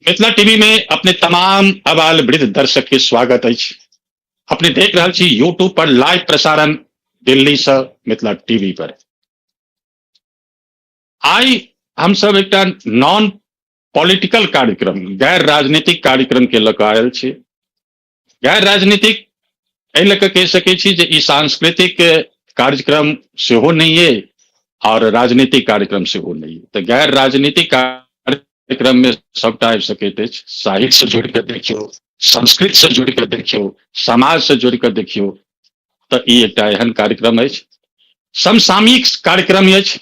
Mithila TV में अपने तमाम अबाल वृद्ध दर्शक के स्वागत अछि। अपने देख रहल छी यूट्यूब पर लाइव प्रसारण दिल्ली से मिथिला टीवी पर। आइ हम सब एकटा नॉन पॉलिटिकल कार्यक्रम, गैर राजनीतिक कार्यक्रम के लऽ कऽ आयल छी। गैर राजनीतिक एहि लऽ कऽ कहि सकै छी जे ई सांस्कृतिक कार्यक्रम सेहो नहि अइ आओर राजनीतिक कार्यक्रम सेहो नहि अइ। तऽ गैर राजनीतिक कार्यक्रम मे सबटा आबि सकैत अछि। साहित्य से जोड़ि कऽ देखियौ, संस्कृत से जोड़ि कऽ देखियौ, समाज से जोड़ि कऽ देखियौ, तऽ ई एकटा एहन कार्यक्रम अछि, समसामयिक कार्यक्रम अछि।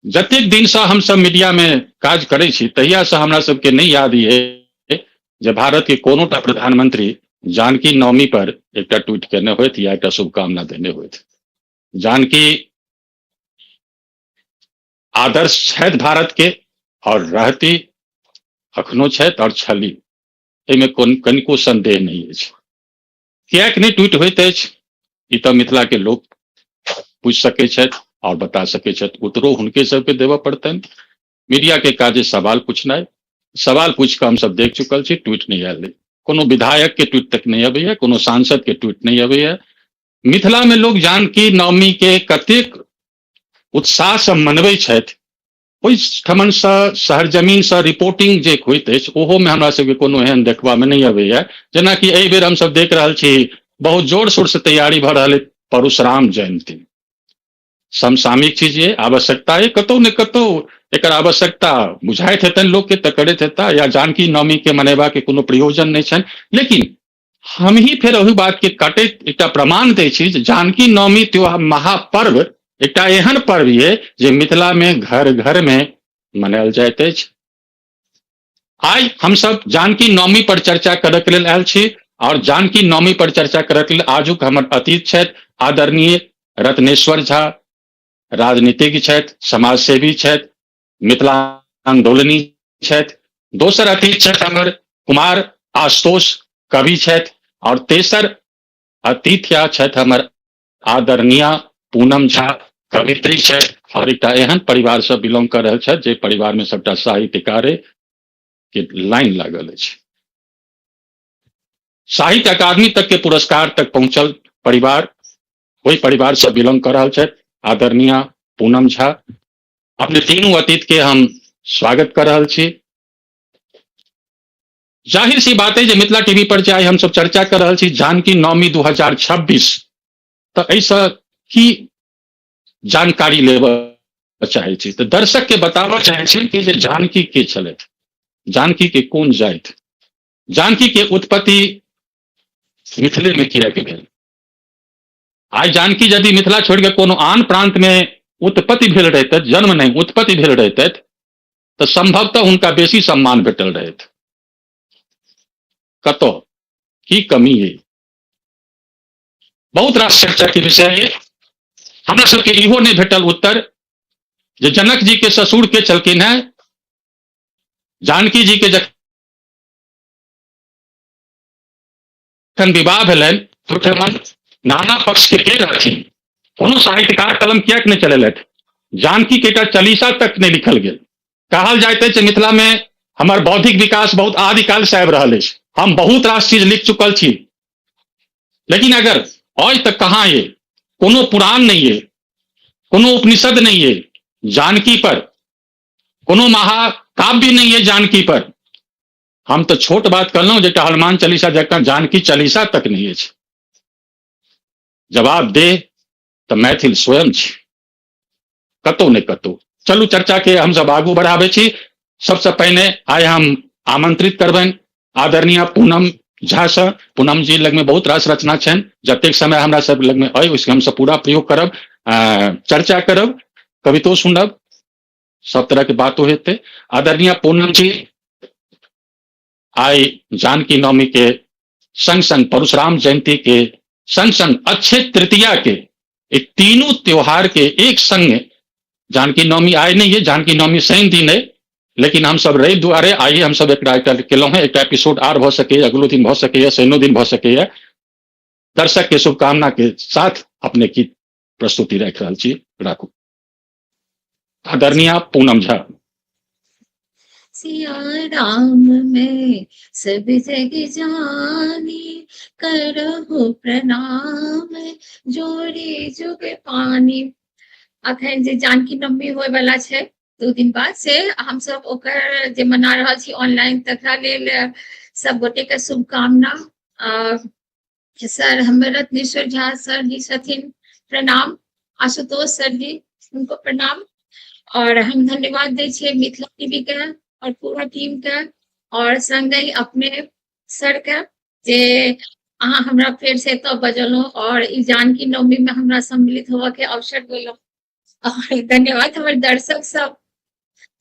जतेक दिनसँ हमसब मीडियामे काज करै छी तहियासँ हमरा सबके नहि याद ये जे भारत के कोनोटा प्रधानमंत्री जानकी नवमी पर एकटा ट्वीट केने होथि या एकटा शुभकामना देने होथि। जानकी आदर्श छथि भारत के और रहती, अखनो छथि और छली, एहिमे कनिको संदेह नहि अछि। किएक नहि ट्वीट होइत अछि ई तऽ मिथिला के लोक पूछि सकै छथि और बता सकै छथि, उत्तरो हुनके सबके देबऽ पड़तनि। मीडिया के काज सवाल पूछनाइ, सवाल पूछि कऽ हमसब देख चुकल छी ट्वीट नहि आयल, कोनो विधायक के ट्वीट तक नहि अबैया, कोनो सांसद के ट्वीट नहि अबैया। मिथिला में लोग जानकी नवमी के कतेक उत्साह से मनबै छथि, ओहि ठमनसँ शहर जमीनसँ रिपोर्टिंग जे होइत अछि ओहोमे हमरा सबके कोनो एहन देखबामे नहि अबैया। जेनाकि एहि बेर हमसब देख रहल छी बहुत जोर शोरसँ तैयारी भऽ रहल अछि परशुराम जयन्ती। समसामयिक चीज ये, आवश्यकता ये, कतौ ने कतौ एकर आवश्यकता बुझाइत हेतनि लोकके तऽ करैत हेता, या जानकी नवमी के मनेबाके कोनो प्रयोजन नहि छनि। लेकिन हम ही फेर ओहि बात के काटैत एकटा प्रमाण दै छी जे जानकी नवमी त्योहार महापर्व एकटा एहन पर्व ये जे मिथिला में घर घर में मनायल जाइत अछि। आइ हमसब जानकी नवमी पर चर्चा करऽ के लेल आयल छी और जानकी नवमी पर चर्चा करऽ के लेल आजुक हमर अतिथि छथि आदरणीय रत्नेश्वर झा, राजनीतिज्ञ छथि, समाजसेवी छथि, मिथिला आंदोलनी छथि। दोसर अतिथि छथि हमर कुमार आशुतोष, कवि छथि। और तेसर अतिथि छथि हमर आदरणीय पूनम झा, कवित्री छथि और एकटा एहन परिवार से बिलोंग कर रहल छथि जे परिवार में सबटा साहित्यकार के लाइन लागल अछि। साहित्य अकादमी तक के पुरस्कार तक पहुंचल परिवार, ओहि परिवार से बिलोंग कर रहल छथि आदरणीय पूनम झा। अपने तीनू अतिथि के हम स्वागत कर रहल छी। जाहिर सी बात है जे मिथिला टीवी पर जे आइ हमसब चर्चा कर रहल छी जानकी नवमी 2026, तऽ एहिसँ की जानकारी लेबऽ चाहै छी तऽ दर्शक के बताबऽ चाहै छी कि जे जानकी के छलथि, जानकी के कोन जाति, जानकी के उत्पत्ति मिथिले में किएक भेल। आइ जानकी यदि मिथिला छोड़ि कऽ कोनो आन प्रांत में उत्पत्ति भेल रहितथि, जन्म नहि उत्पत्ति भेल रहितथि, तऽ संभवतः हुनका बेसी सम्मान भेटल रहैत। कतऽ की कमी है, बहुत रास चर्चा के विषय है। हमरा सबके इहो नहि भेटल उत्तर जे जनक जी के ससुर के छलखिन हैं, जानकी जी के जखन विवाह भेलनि ओहिठमन नाना पक्ष के के रहथिन, कोनो साहित्यकार कलम किएक नहि चलेलथि, जानकी के एकटा चालीसा तक नहि लिखल गेल। कहल जाइत अछि मिथिला में हमर बौद्धिक विकास बहुत आदिकाल से आबि रहल अछि, हम बहुत रास चीज लिख चुकल छी, लेकिन अगर अइ तऽ कहाँ ये, कोनो पुराण नहीं ये, कोनो उपनिषद नहीं ये जानकी पर, कोनो महाकाव्य नहीं ये जानकी पर। हम तऽ छोट बात कहलहुँ जे हनुमान चालीसा जकाँ जानकी चालीसा तक नहीं अछि। जवाब दे तऽ मैथिल स्वयं छी, कतौ ने कतौ। चलू चर्चा के हम सब आगू बढ़ाबै छी। सबसे पहिने आइ हम आमंत्रित करबनि आदरणीय पूनम झा से। पूनम जी लगमे बहुत रास रचना छनि, जतेक समय हमरा सब लगमे अइ ओहिके हमसब पूरा प्रयोग करब, चर्चा करब, कवितो सुनब, सब तरह के बातो हेतै। आदरणीय पूनम जी आइ जानकी नवमी के संग संग परशुराम जयंती के संग संग अक्षय तृतीया के एक तीनों त्योहार के एक संग, जानकी नवमी आइ नहीं है, जानकी नवमी शनि दिन है, लेकिन हम सब रवि दुआरे आइ हम सब एकरा एकटा केलहुँ हैं, एकटा एपिसोड आर भऽ सकैए, अगलो दिन भऽ सकैए, शनियो दिन भऽ सकैए। दर्शक के शुभकामना के साथ अपने की प्रस्तुति राखि रहल छी, राखू। आदरणीय पूनम झा। सिया राम में सब जग जानी, करहु प्रणाम जोड़ी जुग पानी। अखन जे जानकी नवमी होय वाला छै 2 दिन बाद, से हमसब ओकर जे मना रहल छी ऑनलाइन, तकरा लेल सब गोटे के शुभकामना। सर हमर रत्नेश्वर झा सर जी छथिन, प्रणाम। आशुतोष सर जी, उनको प्रणाम। और हम धन्यवाद दै छियै मिथिला टीवी के और पूरा टीम के, और संगहि अपने सर के जे अहाँ हमरा फेर से एतऽ बजलहुँ और ई जानकी नवमी में हमरा सम्मिलित होबऽ के अवसर देलहुँ। और धन्यवाद हमर दर्शक सब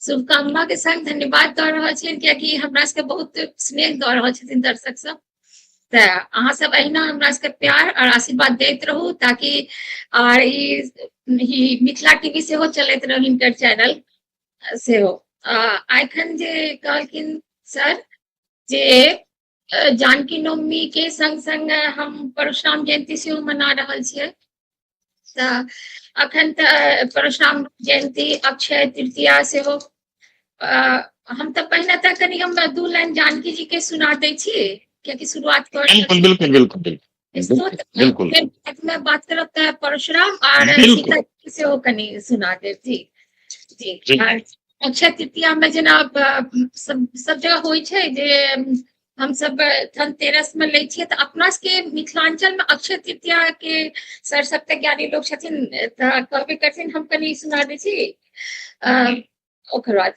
शुभकामना के संग धन्यवाद दऽ रहल छियनि, कियाकि हमरा सबके बहुत स्नेह दऽ रहल छथिन दर्शक सब। तऽ अहाँ सब अहिना हमरा सबके प्यार और आशीर्वाद दैत रहू, ताकि और ई मिथिला टीवी सेहो चलैत रहू, हिनकर चैनल सेहो। एखन जे कहलखिन सर जे जानकी नवमी के संग संग हम परशुराम जयंती सेहो मना रहल छियै, तऽ अखन तऽ परशुराम जयंती अक्षय तृतीया सेहो। हम तऽ पहिने तऽ कनि हम 2 लाइन जानकी जी के सुना दै छी, कियाकि शुरुआत कर बिल्कुल बिल्कुल बिल्कुल बिल्कुल बिल्कुल। फिर बाद में बात करब तऽ परशुराम और सीता जी सेहो कनि सुना देब। जी जी। अक्षय तृतीया में जेना सब जगह होइ छै जे हम सब धनतेरस में लै छियै, तऽ अपना सबके मिथिलांचल में अक्षय तृतीया के सर सब तऽ ज्ञानी लोग छथिन तऽ कहबे करथिन, हम कनि सुना दै छी ओकर बाद।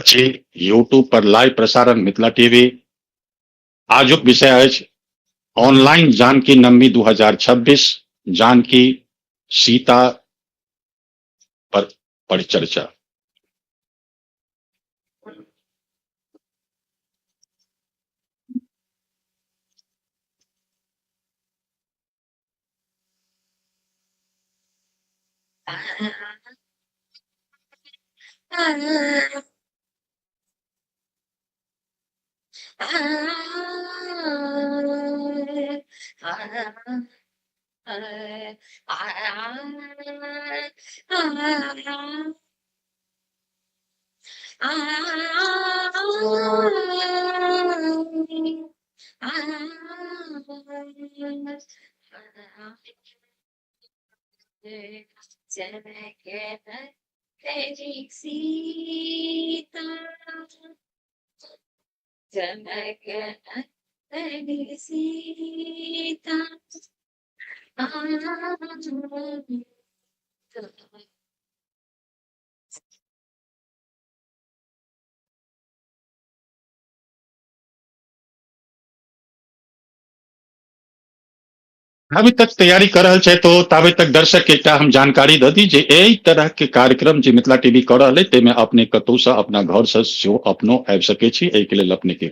जी यूट्यूब पर लाइव प्रसारण मिथिला टीवी। आजुक विषय अछि ऑनलाइन जानकी नवमी 2026, जानकी सीता पर परिचर्चा। सीता जनक सीता। अभी तक तैयारी कर रहल छै तो ताबे तक दर्शक के एकटा हम जानकारी दऽ दी जे एहि तरह के कार्यक्रम जे मिथिला टीवी कऽ रहल है ताहिमे अपने कतौ से अपना घर से सेहो अपनो आबि सकै छी। एहिके लेल अपने के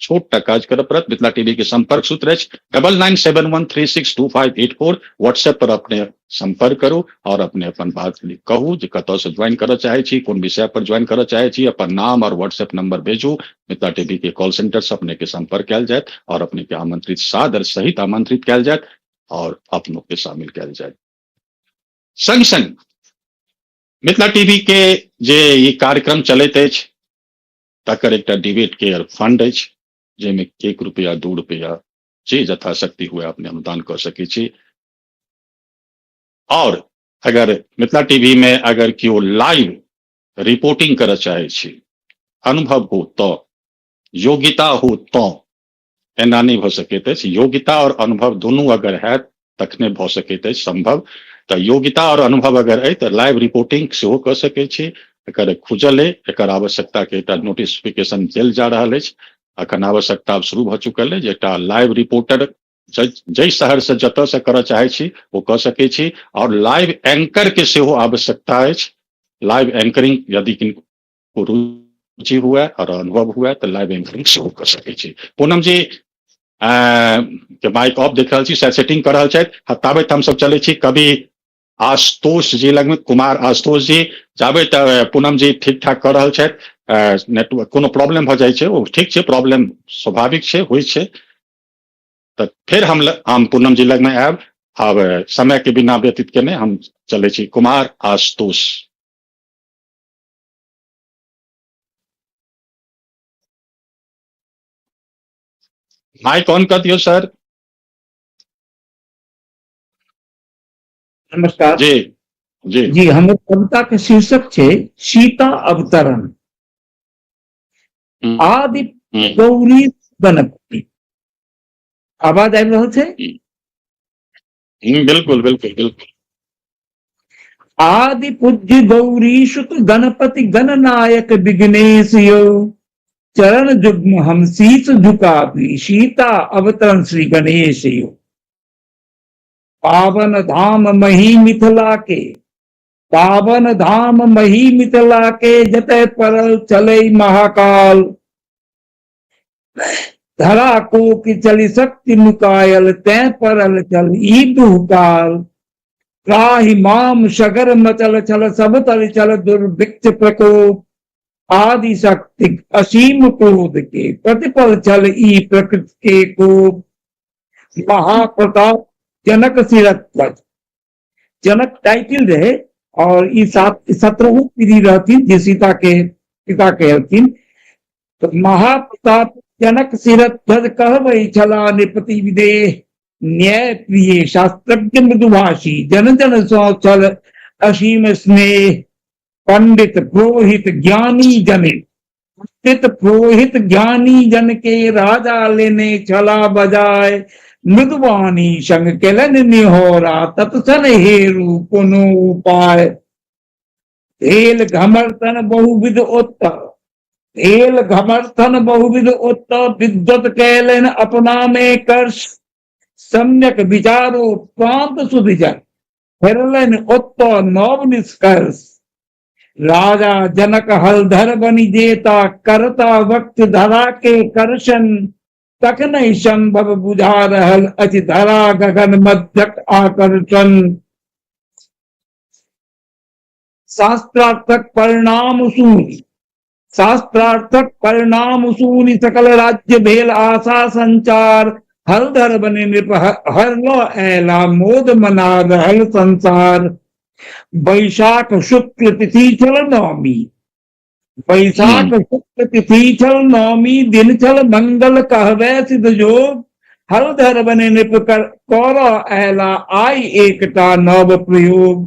छोट टा काज करऽ पड़त। मिथिला टीवी के संपर्क सूत्र अछि double nine seven one three six two five eight four. WhatsApp पर अपने संपर्क करू और अपने अपन बात कहू जे कतऽ से ज्वाइन करऽ चाहै छी, कोन विषय पर ज्वाइन करऽ चाहै छी, अपन नाम और व्हाट्सएप नंबर भेजू। मिथिला टीवी के कॉल सेंटर से अपने के संपर्क कयल जायत और अपने के आमंत्रित सादर सहित आमंत्रित कयल जायत और अपनों के शामिल कयल जायत। संग संग मिथिला टीवी के जे ई कार्यक्रम चलैत अछि तकर एकटा डिबेट केयर फंड अछि जाहिमे 1 रुपया 2 रुपया जे यथाशक्ति हुए अपने अनुदान कऽ सकै छी। और अगर मिथिला टीवी में अगर केओ लाइव रिपोर्टिंग करऽ चाहै छी, अनुभव हो तो, योग्यता हो तो, एना नहि भऽ सकैत अछि। योग्यता और अनुभव दुनू अगर हैत तखने भऽ सकैत अछि संभव। तऽ योग्यता और अनुभव अगर अछि तऽ लाइव रिपोर्टिंग सेहो कऽ सकै छी। एकर खुजल अइ, एकर आवश्यकता के एकटा नोटिफिकेशन देल जा रहल अछि। अखन आवश्यकता शुरू भऽ चुकल अइ जे एकटा लाइव रिपोर्टर जाहि शहर से जतऽ से करऽ चाहै छी ओ कऽ सकै छी, और लाइव एंकर के सेहो आवश्यकता अछि। लाइव एंकरिंग यदि किनको रुचि हुए और अनुभव हुए तऽ लाइव एंकरिंग सेहो कऽ सकै छी। पूनम जी के माइक ऑफ देख रहल छी, शायद सेटिंग कऽ रहल छथि। ताबैत हमसब चलै छी कवि आशुतोष जी लगमे, कुमार आशुतोष जी। जाबे तऽ पूनम जी ठीक ठाक कऽ रहल छथि, नेटवर्क कोनो प्रॉब्लम भऽ जाइ छै, ओ ठीक छै, प्रॉब्लम स्वाभाविक छै, होइ छै। तऽ फेर हम पूनम जी लगमे आयब। आब समय के बिना व्यतीत केने हम चलै छी कुमार आशुतोष। माइक ऑन कर दियौ सर। नमस्कार जी जी जी, हमर कविता के शीर्षक छै सीता अवतरण। आदि गौरी गणपति। आवाज आबि रहल छै? बिल्कुल बिल्कुल बिल्कुल। आदि पूज्य गौरी सुत गणपति गणनायक विघ्नेश यो, चरण जुग्म हम शीश झुकाबी, सीता अवतरण श्री गणेश यो। पावन धाम मही मिथिला के, पावन धाम मही मिथिला के, जतय परल चले महाकाल। धरा कोक चलि शक्ति नुकायल, तैं परल चल ई दुहकाल। त्राहि माम सगर मचल छल, सब तल चल दुर्भिक्ष प्रकोप। आदि शक्ति असीम क्रोध के, प्रतिपल छल ई प्रकृति के कोप। महाप्रताप जनक सिरध्वज, जनक टाइटिल रहे, और ई 17वीं पीढ़ी रहथिन जे सीता के पिता के हथिन। तो महाप्रताप जनक सिरध्वज कहबै छला नृपति विदेह, न्याय प्रिय शास्त्रज्ञ मृदुभाषी, जन जन सौ छल असीम स्नेह। पंडित पुरोहित ज्ञानी जन, पंडित पुरोहित ज्ञानी जन के राजा लेने छला बजाय। मृदुवाणी संग केलन निहोरा, तत्क्षण हेरू कोनो उपाय। भेल घमर्थन बहुविध ओत, भेल घमर्थन बहुविध ओत, विद्वत कैलन अपना में कर्ष। सम्यक विचारो प्रांत सुधिजन, फेरलन ओत नव निष्कर्ष। राजा जनक हलधर बनि जेता, करता वक्त धरा के कर्षण। तखन संभव बुझा रहल अछि धरा गगन मध्यक आकर्षण। शास्त्रार्थक परिणाम सूनि, शास्त्रार्थक परिणाम सूनि, सकल राज्य भेल आशा संचार। हलधर बने नृप हरलो ऐला, मोद मना रहल संसार। वैशाख शुक्ल तिथि छल नवमी, वैशाख शुक्ल तिथि छल नवमी, दिन छल मंगल कहवे सिद्ध योग। हलधर बने नृप कर ऐला, आई एकटा नव प्रयोग।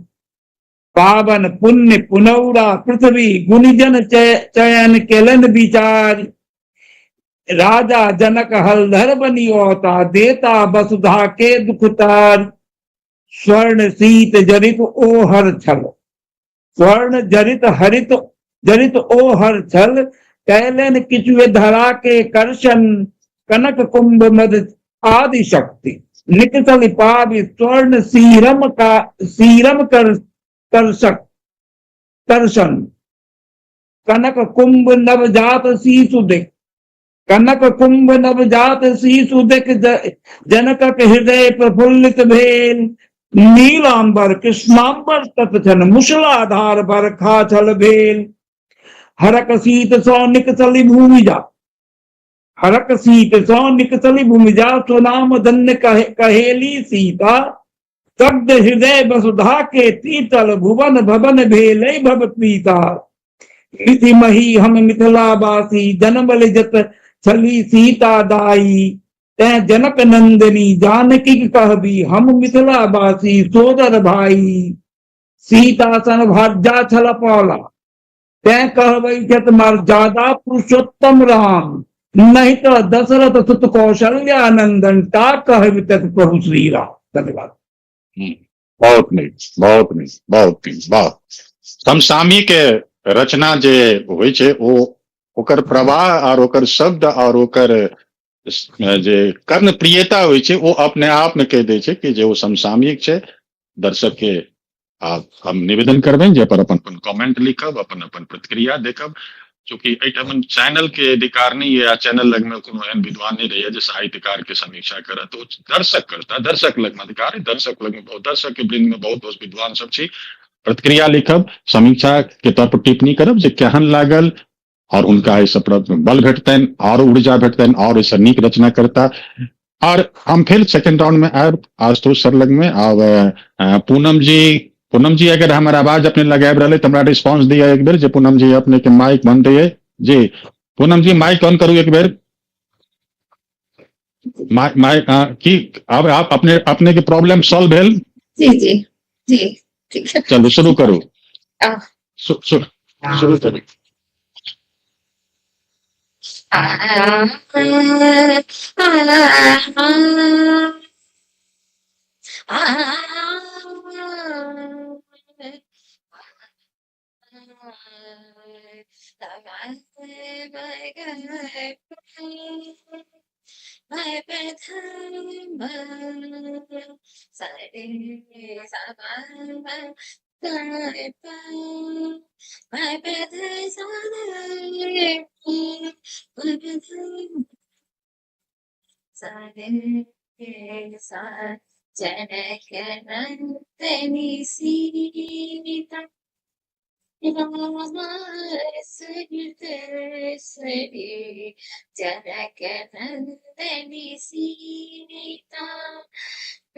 पावन पुण्य पुनौरा पृथ्वी, गुणिजन चयन केलन विचार। राजा जनक हलधर बनी औता, देता वसुधा के दुखतार। स्वर्ण शीत जरित ओ हर छल, स्वर्ण जरित हरित जरित ओ हर छल, कैलन किछुए धरा के कर्षण। कनक कुंभ मद आदि शक्ति निकटल पावि, स्वर्ण सीरम का सीरम कर कर्षक कर्षण। कनक कुंभ नवजात शिशु देख, कनक कुंभ नवजात शिशु देख, जनकक हृदय प्रफुल्लित भेल। नीलांबर कृष्णांबर तत्क्षण, मुसलाधार बरखा छल भेल। हरक शीत सौ निकसली भूमिजा, हरक शीत सौ निकसली भूमिजा, स्वनाम धन्य कहेली सीता। दग्ध हृदय वसुधा के तीतल, भुवन भवन भेलै भव प्रीता। मिथि मही हम मिथिलावासी, जनमल जत छली सीता दाई। तैं जनक नंदिनी जानकी कहबी, हम मिथिलावासी सोदर भाई। सीता सन भाज्या छल पौला, तैं कहबै छथि मर्यादा पुरुषोत्तम राम। नहीं तो दशरथ सुत कौशल्या नंदन ता कहबि तत प्रभु श्री राम। धन्यवाद। बहुत नीक, बहुत नीक, बहुत नीक, वाह। समसामयिक रचना जे होइ छै ओ ओकर प्रवाह आओर ओकर शब्द आओर ओकर जे कर्णप्रियता होइ छै ओ अपने आप मे कहि दै छै कि जे ओ समसामयिक छै। दर्शक के आब हम निवेदन करबनि जे अपन अपन अपन कमेंट लिखब, अपन अपन प्रतिक्रिया देखब। चूँकि एहिठाम चैनल के अधिकार नहि यऽ आ चैनल लगमे कोनो एहन विद्वान नहि रहैया जे साहित्यकार के समीक्षा करत, ओ दर्शक करता। दर्शक लगमे अधिकार, दर्शक लगमे बहुत, दर्शक के वृंद में बहुत बहुत विद्वान सब छी। प्रतिक्रिया लिखब, समीक्षा के तौर पर टिप्पणी करब जे केहन लागल, और हुनका एहिसँ बल भेटतनि और ऊर्जा भेटतनि और एहिसँ नीक रचना करता। और हम फिर सेकेंड राउंड में आयब आशुतोष सर लग में। आब पूनम जी, पूनम जी अगर हमर आवाज अपने लग आबि रहल तऽ हमरा रिस्पॉन्स दिअ एक बेर जे पूनम जी अपने के माइक बंद है जी। पूनम जी माइक ऑन करू एक बेर। माइक की आब आप अपने अपने के प्रॉब्लम सॉल्व भेल? जी जी जी ठीक है, चलू शुरू करू। शुरू करू। जनक नंदनी सीता जनक नंदनी सीता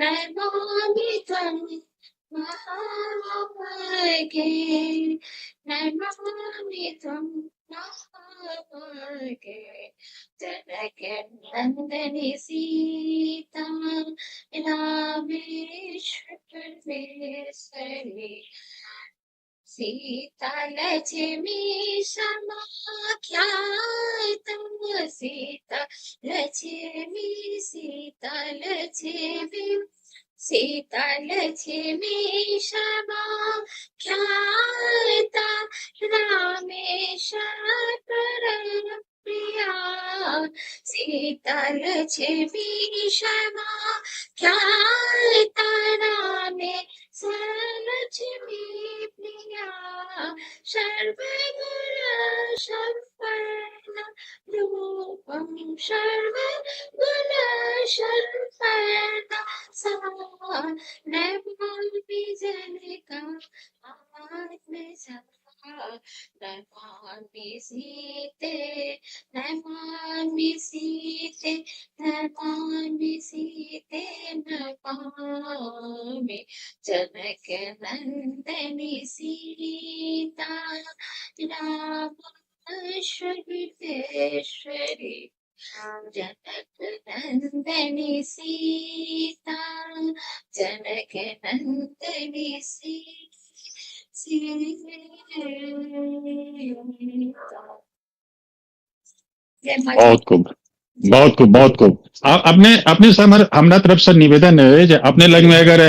नमामि त्वं महाभागे, नमामि त्वं महाभागे, जनक नंदनी सीता रामेश्वरी सीता लक्ष्मी समाख्यात, सीता लक्ष्मी, सीता लक्ष्मी, सीता लक्ष्मी समाख्यात, रामेश्वर प्रिया, सीता लक्ष्मी समाख्यात, रामेश्वर लक्ष्मी प्रिया, सर्वगुण संपन्न रूपम, सर्वगुण संपन्न सा नमामि जनका आत्मजा, नमामि सीते, नमामि सीते, नमामि सीते, नमामि जनक नंदनी सीता रामेश्वरी, जनक नंदनी सीता, जनक नंदनी सीता। बहुत खूब, बहुत खूब, बहुत खूब। अपने अपने से हमरा तरफ से निवेदन है जे अपने लग में अगर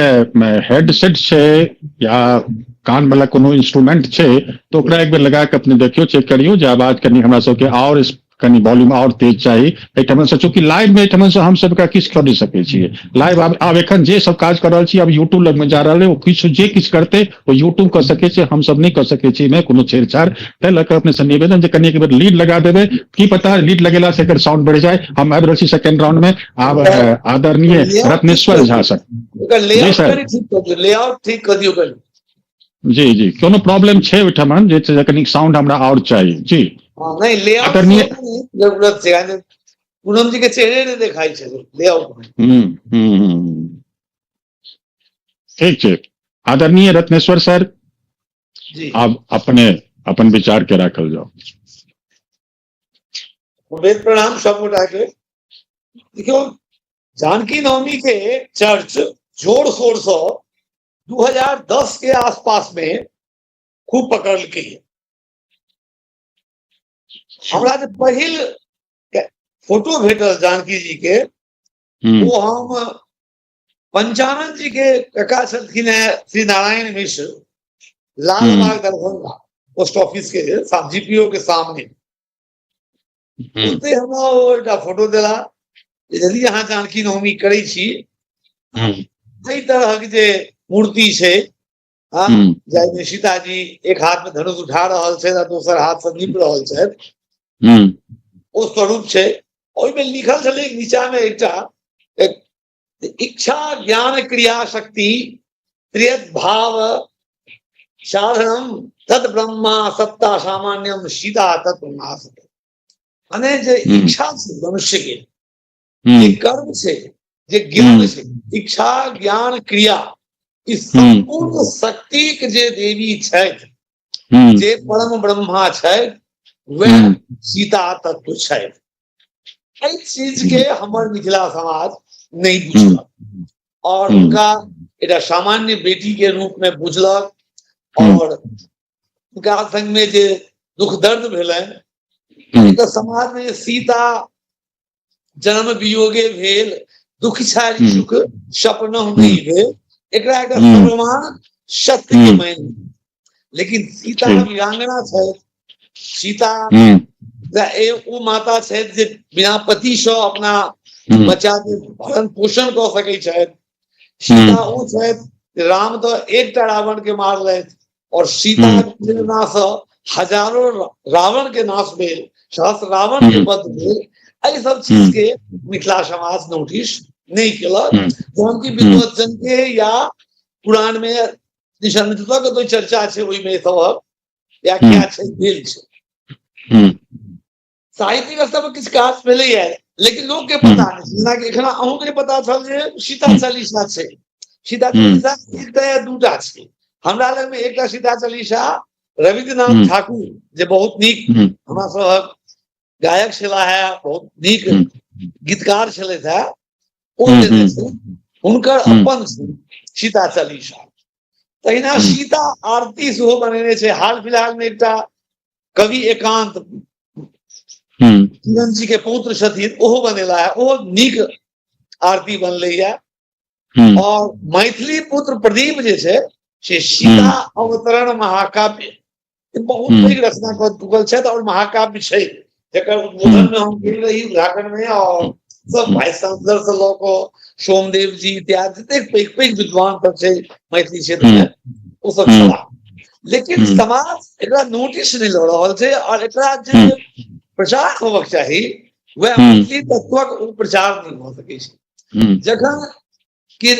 हेडसेट छै या कान वाला कोनो इंस्ट्रूमेंट छै तो ओकरा एक बेर लगा के अपने देखियो, चेक करियो जे आवाज कनि हमरा सबके और कनि वॉल्यूम और तेज चाही एहिठाम से। चूंकि लाइव में एहिठाम से हम सबके किछु कऽ नहि सकै छियै लाइव। आब एखन जे सब काज कर रहल छी, आब यूट्यूब लग में जा रहल है, ओ किछु जे किछु करतै ओ यूट्यूब कऽ सकै छै, हम सब नहि कऽ सकै छी एहिमे कोनो छेड़छाड़। ताहि लऽ कऽ अपने से निवेदन जे कनि एक बेर लीड लगा देबै, की पता लीड लगेला से एकर साउंड बढ़ि जाय। हम आबि रहल छी सेकेंड राउंड में। आब आदरणीय रत्नेश्वर झा सर। जी सर, लेआउट ठीक कऽ दियौ कनि। जी जी, कोनो प्रॉब्लम छै ओहिठाम जे कनि साउंड हमरा और चाही जी? नहीं, लेआउट जरूरत छै, पूनम जी के चेहरे नहीं देखाई छै लेआउट में। हम्म, ठीक छै। आदरणीय रत्नेश्वर सर जी, आप अपने अपन विचार के राखल जाओ। वेद प्रणाम सब गोटा के। देखियो, जानकी नवमी के चर्च जोर शोर से 2010 के आसपास में खूब पकड़लकै। हमरा जे पहिल फोटो भेटल जानकी जी के, ओ हम पंचानन जी के कका छलखिन हैं श्री नारायण मिश्र, लालबाग दरभंगा, पोस्ट ऑफिस के जीपीओ के सामने। ओतै हमरा ओ एकटा फोटो देला जे यदि अहाँ जानकी नवमी करै छी, एहि तरहक जे मूर्ति छै, जाहिमे सीताजी एक हाथ में धनुष उठा रहल छथि आ दोसर हाथ से नीप रहल छथि, ओ स्वरूप छै। ओहिमे लिखल छलै नीचा मे एकटा इच्छा ज्ञान क्रिया शक्ति त्रियत भाव साधनम तद ब्रह्मा सत्ता सामान्यम सीता तत्व नासते। माने जे इच्छा छै मनुष्य के, जे कर्म छै, जे ज्ञान छै, इच्छा ज्ञान क्रिया, ई संपूर्ण शक्ति के जे देवी छथि, जे परम ब्रह्मा छथि, वएह सीता तत्व छथि। एहि चीज के हमर मिथिला समाज नहि बुझलक और हुनका एकटा सामान्य बेटी के रूप में बुझलक और हुनका संग में जे दुख दर्द भेलनि, तऽ समाज में सीता जन्म वियोगे भेल दुख छाड़ि सुख सपनहु नहि भेल, एकरा एकटा सर्वमान सत्य के मानि। लेकिन सीता वीरांगना छथि, सीता ओ माता छथि जे बिना पति सँ अपना बच्चा के भरण पोषण कऽ सकै छथि। सीता ओ छथि, राम तऽ एकटा रावण के मारलथि और सीता प्रेरणा सँ हजारों रावण के नाश भेल, सहस्र रावण के वध भेल। एहि सब चीज के मिथिला समाज नोटिस नहि केलक, जहन कि विद्वत जन के या पुराण में दिशा के तो चर्चा छै, ओहिमे सबहक व्याख्या छै, भेल छै। साहित्यिक स्तर पर किछु काज भेलैया, लेकिन लोक के पता नहि। जेनाकि एखन अहूँ के पता छल जे सीता चालीसा छै, सीता चालीसा एकटा या दूटा छै हमरा लग में। एकटा सीता चालीसा रविन्द्रनाथ ठाकुर जे बहुत नीक हमरा सबहक गायक छलाह है, बहुत नीक गीतकार छलथि है, ओ देने छै, हुनकर अपन सीता चालीसा। तहिना सीता आरती सेहो बनेने छै। हाल फिलहाल में एकटा कवि एकांत किरण जी के पौत्र छथिन, ओहो बनेला है, ओहो नीक आरती बनलै है। और मैथिली पुत्र प्रदीप जे छै से सीता अवतरण महाकाव्य बहुत पैघ रचना कऽ चुकल छथि और महाकाव्य छै, जकर उद्बोधन में हम गेल रही, उद्घाटन में, और सब वाइस चांसलर से लऽ कऽ सोमदेव जी इत्यादि जतेक पैघ पैघ विद्वान सब छै मैथिली क्षेत्र में, ओ सब छलाह। लेकिन समाज एकरा नोटिस नहि लऽ रहल छै और एकरा जे प्रचार होबक चाही वएह मैथिली तत्वक ओ प्रचार नहि भऽ सकै छै। जखन कि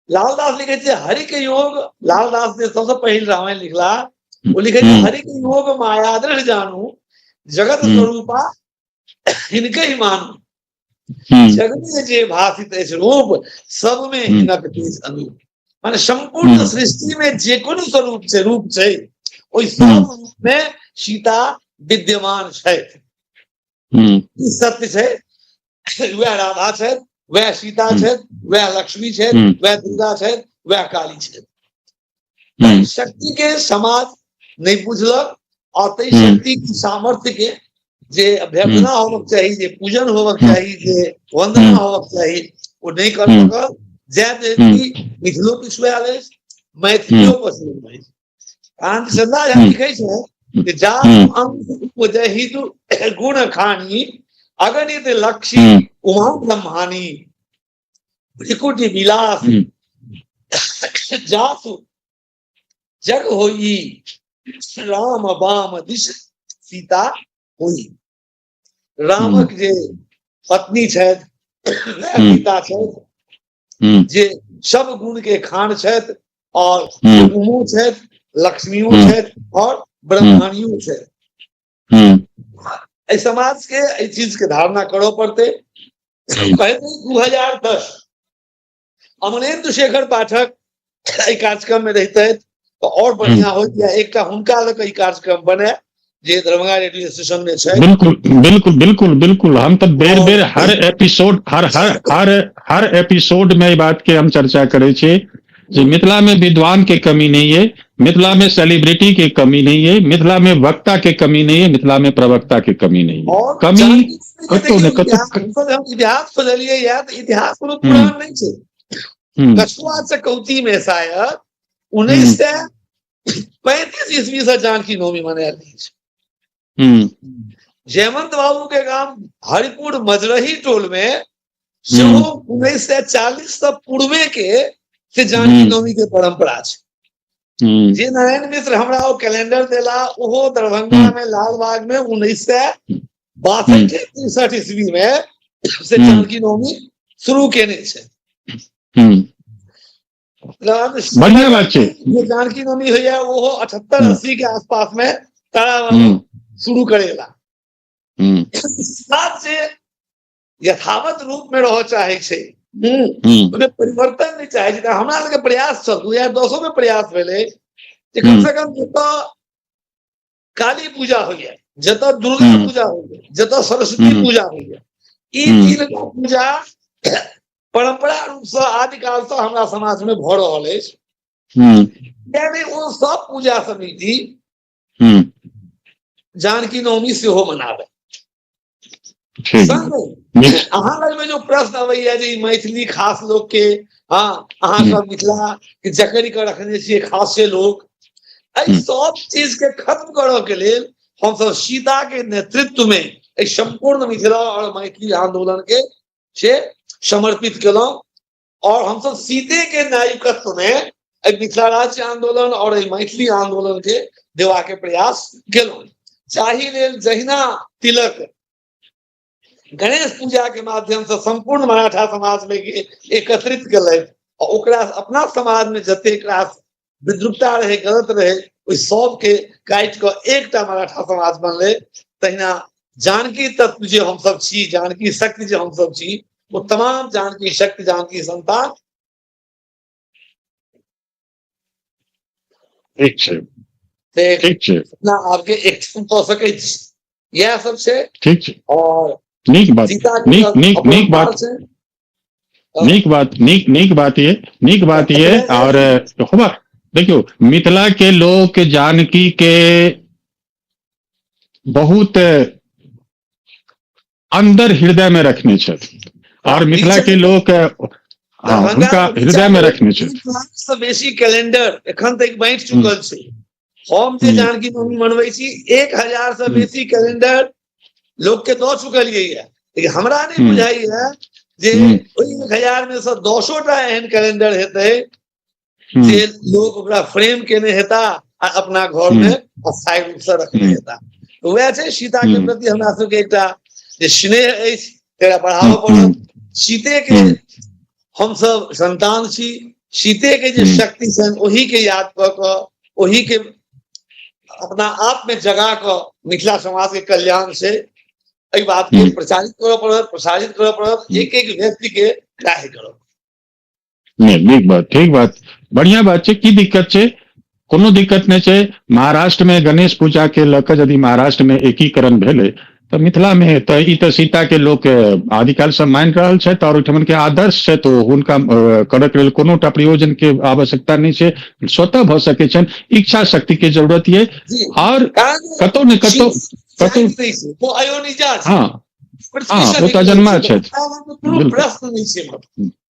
लालदास लिखे छै हरि के योग, लालदास जे सबसे पहिल रामायण लिखला, ओ लिखे छै हरि के योग माया दृढ़ जानू, जगत स्वरूपा हिनके ही मानू, जग में जे भासित अछि रूप सब में हिनक तेज अनूप। माने संपूर्ण सृष्टि में जे कोनो स्वरूप छै, रूप छै, ओहि सब रूप में सीता विद्यमान छथि। ई सत्य छै। वएह राधा छथि, वएह सीता छथि, वएह लक्ष्मी छथि, वएह दुर्गा छथि, वएह काली छथि। शक्ति के समाज नहि बुझलक और ताहि शक्ति के सामर्थ्य के जे अभ्यर्थना होबक चाही, जे पूजन होबक चाही, जे वंदना होबक चाही, ओ नहि कर सकल। जय कि मिथिलो पिछुआयल अछि, मैथिलियो पछुआयल अछि। कारण चंदा झा लिखै छै कि जा अंश उपजहित गुण खानी, अगणित लक्ष्य उमा ब्रह्मानी, त्रिकुटी विलास जासु जग होई, राम वाम दिश सीता होई। रामक जे पत्नी छथि वएह सीता छथि, जे सब गुण के खान छथि और उमो छथि, लक्ष्मियो छथि और ब्रह्मानियो छथि। एहि समाज के एहि चीज के धारणा करऽ पड़तै। कहैत 2010 अमरेंद्र शेखर पाठक एहि कार्यक्रम में रहितथि तऽ और बढ़िया होइत, या एकटा हुनका लऽ कऽ ई कार्यक्रम बने जे दरभंगा रेडियो स्टेशन में छै। बिल्कुल बिल्कुल बिल्कुल बिल्कुल। हम तऽ बेर बेर हर एपिसोड हर हर हर हर एपिसोड में ई बात के हम चर्चा करै छी जे मिथिला में विद्वान के कमी नहीं है, मिथिला में सेलिब्रिटी के कमी नहीं है, मिथिला में वक्ता के कमी नहीं है, मिथिला में प्रवक्ता के कमी नहीं है। और कमी जानकी जी के कतौ ने देखियौ, कतौ। इतिहास हम इतिहास खोजलियै या तऽ इतिहास कोनो पुरान नहि छै। कछुआ चकौती में शायद उन्नैस सए पैंतीस ईस्वी से जानकी नवमी मनायल जाइ छै। जयवंत बाबू के गाम हरिपुर मजरही टोल में सेहो 1940 से पूर्वे के से जानकी नवमी के परंपरा छै। जे नारायण मिश्र हमरा ओ कैलेंडर देला, ओहो दरभंगा में लालबाग में 1962 63 ईस्वी में से जानकी नवमी शुरू केने छै। बढ़िया बात छै। जे जानकी नवमी होइया ओहो 78 80 के आसपास में तारा शुरू करेला। साथ जे यथावत रूप में रह चाहे छै, ओहिमे परिवर्तन नहि चाहे छै। हमरा सबके प्रयास छल, 2010 में प्रयास भेलै जे कम से कम जतऽ काली पूजा होइया, जतऽ दुर्गा पूजा होइया, जतऽ सरस्वती पूजा होइया, ई तीन गो पूजा परंपरा रूप से आदिकाल से हमरा समाज में भऽ रहल अछि। यानी ओ सब पूजा समिति जानकी नवमी सेहो मनाबै। अहाँ लग में जो प्रश्न अबैया जे मैथिली खास लोक के, हाँ अहाँ सब मिथिला के जकड़ के रखने छियै खासे लोक, एहि सब चीज के खत्म करऽ के लेल हमसब सीता के नेतृत्व में एहि संपूर्ण मिथिला और मैथिली आंदोलन के से समर्पित केलहुँ। और हमसब सीते के नायकत्व में एहि मिथिला राज्य आंदोलन और एहि मैथिली आंदोलन के देवा के प्रयास केलहुँ। जाहि लेल जहिना तिलक गणेश पूजा के माध्यम से संपूर्ण मराठा समाज में एकत्रित केलथि और ओकरा अपना समाज में जतेक रास विद्रुपता रहे, गलत रहे, ओहि सबके काटि कऽ एकटा मराठा समाज बनलै, तहिना जानकी तत्व जे हमसब छी, जानकी शक्ति जे हमसब छी, ओ तमाम जानकी शक्ति, जानकी संतान। ठीक छै, ठीक छै, अपना आपके एकठाम कऽ सकै छी, इएह सब छै। ठीक छै। और नीक बात, सीता के नीक, नीक, नीक बात। छै। नीक बात, नीक, नीक बात ये, नीक बात ये। और होबा देखियौ, मिथिला के लोक जानकी के बहुत अंदर हृदय में रखने छथि और मिथिला के लोक हुनका हृदय में रखने छथि। से बेसी कैलेंडर एखन तक बांटि चुकल छै। हम जे जानकी नवमी मनबै छी, 1000 से बेसी कैलेंडर लोक के दऽ चुकलियै ये, लेकिन हमरा नहि बुझाइया जे ओहि 1000 में से 10टा एहन कैलेंडर हेतै जे लोक ओकरा फ्रेम केने हेता आ अपना घर में अस्थायी रूप से रखने हेता। वएह छै, सीता के प्रति हमरा सबके एकटा जे स्नेह अछि तेरा बढ़ाबऽ पड़त। सीते के हमसब संतान छी, सीते के जे शक्ति छनि ओहि के याद कऽ कऽ, ओहि के अपना आप में जगा कऽ मिथिला समाज के कल्याण से एहि बात के प्रचारित करऽ पड़त, प्रसारित करऽ पड़त, एक एक व्यक्ति के ग्राह्य करऽ। नहि, नीक बात, ठीक बात, बढ़िया बात छै। की दिक्कत छै? कोनो दिक्कत नहि छै। महाराष्ट्र में गणेश पूजा के लऽ कऽ यदि महाराष्ट्र में एकीकरण भेलै तऽ मिथिला में तऽ ई तऽ सीता के लोक आदिकाल से मानि रहल छथि और ओहिठमन के आदर्श छथि, तो हुनका करऽ के लेल कोनो टा प्रयोजन के आवश्यकता नहि छै, स्वतः भऽ सकै छनि, इच्छा शक्ति के जरूरत ये। और कतौ ने कतौ कतौ हाँ हाँ ओ तऽ अजन्मा छथि,